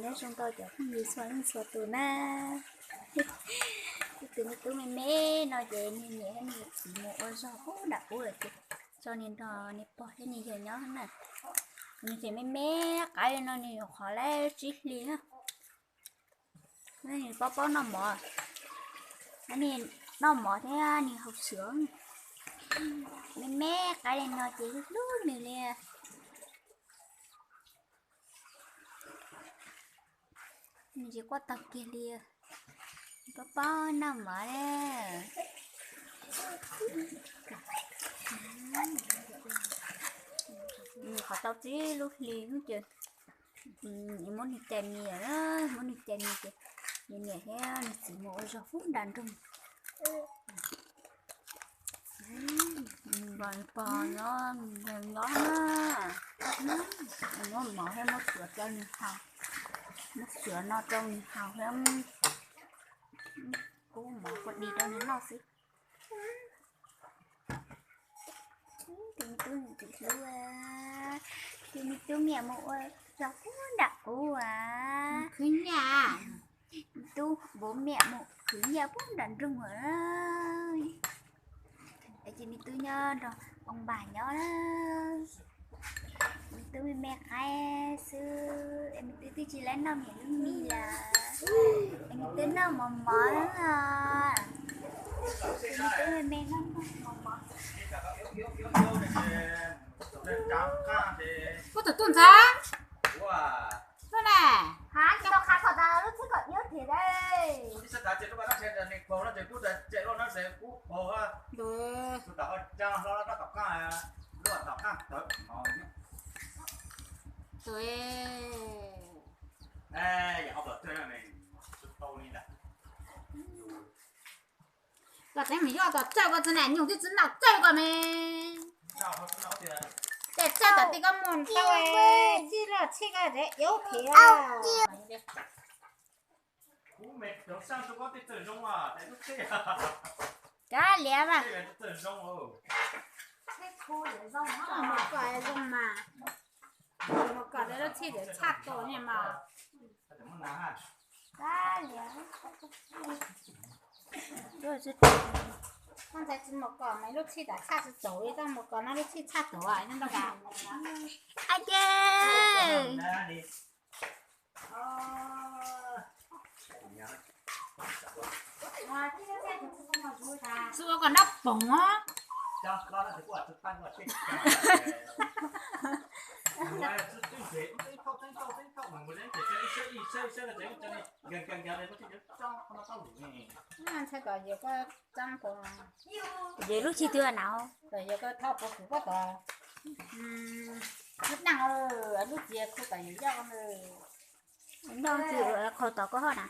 Nyob zoo tau cov phooj ywg txhua leej txhua tus na. Tus me tub me me no ces nws niam thiab nws txiv mus ua zog puag nram ub lawm ces tso nws nrog nws pog thiab nws yawg nyob na. Nws tseem me me qaib li no nws nyuam qhuav lawm tsib hlis na. Nws paub paub noj mov, nws noj mov thiab nws haus xwb. Me me qaib li no ces hlub hlub nws li. Nws tsis quaj tag kiag li. Paub paub noj mov na. Qhov tau tsib lub hli ces muab nws cais mis, muab nws cais mis ces nws niam thiab nws txiv mus ua zog puag nram nroog. Nws pog nyob, nws nyob na. Muab mov thiab muab suav rau nws haus, muab suav no rau nws haus thiab. Kuv mov kuv di rau nws noj xwb. Tus me tub ntxim hlub, tus me tub me nyuam mus ua zog puag nram ub as. Khwv nyiaj, tub vauv me nyuam mus khwv nyiaj puag nram nroog as. Es ces me tub nyob nrog oo npas nyob na. Me tub me me qaib xwb es me tub twb tsis laib noj me lub mis lawm. Es me tub noj mov mov na. Es me tub me me noj mov mov. Kuv tus tub ntxhais, lub ne, lub txhib kom iab thiab de. Koj teev mus yog tom tsawg koj txiv nam nyuj twb txiv noj tsawg koj me. Tej tsawg tom ti koj mus tau, txij loj txhij koj iab thiab. Kav liam mas. Mus kom zoo mas. Mus kom lub txhij txhaj tus ne mas. Koj ntxhais tsis mus kom mas lub txhij txhaj tsis txaus li, koj mus kom no lub txhij txhaj tus nyob ntau kas. Ai ces. Xub ua kom nrab poom os. Ntshai kom yog koj txeeb ko, yog lub txhij twg na, yog koj thauj puas kuv pob tod. Lub neej, lub txiv khu tom yus yoj. Noj tsis qhau tom koj hoj na.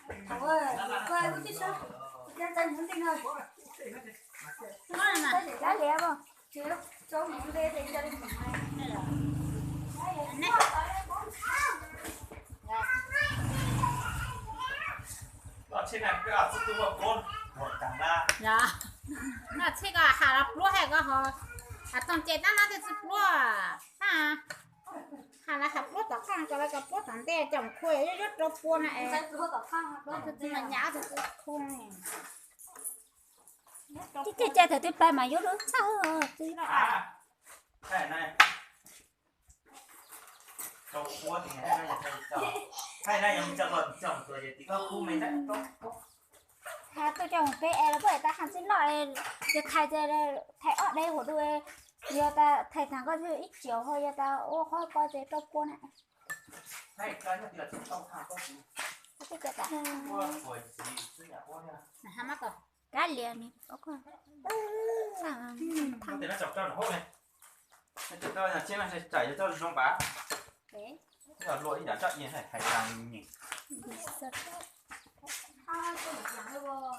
Noj txhij ko has los pluab hais ko ho, has txoog ces tab no thiaj tsis pluab. Has los has pluab tom qeej, kom lawv kom pluab tom ntej, coj mus khu yuav yuav rau pua na es. Tus txiv mas nyab tus txiv khu. Tib teg cai thaum twg pais mas yuav lub txhaj. Has tuaj coj mus peb es los peb tas has txij loj, ces thais ces thais ob deb hauv dua, yog tas thais tag koj ib tsiaum ho yog tas ua qhov ko ces rau pua na. Kav liam ni.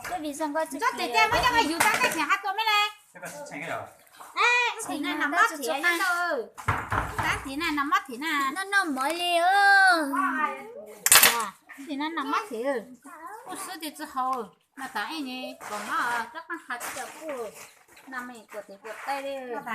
Tej vim zoo koj tsis, koj tias muab coj mus yug tab tej tseem hab tua me le. Tseem na nag mob thiv ntau, tab tiv na nag mob thiv na. Noj noj mov li. Tab tiv na nag mob thiv, kuj xwb tis tsi haus. Mas tas ib ni kom mob rov qab has tsis tau kuj, nag me kuam tes kuam taw li.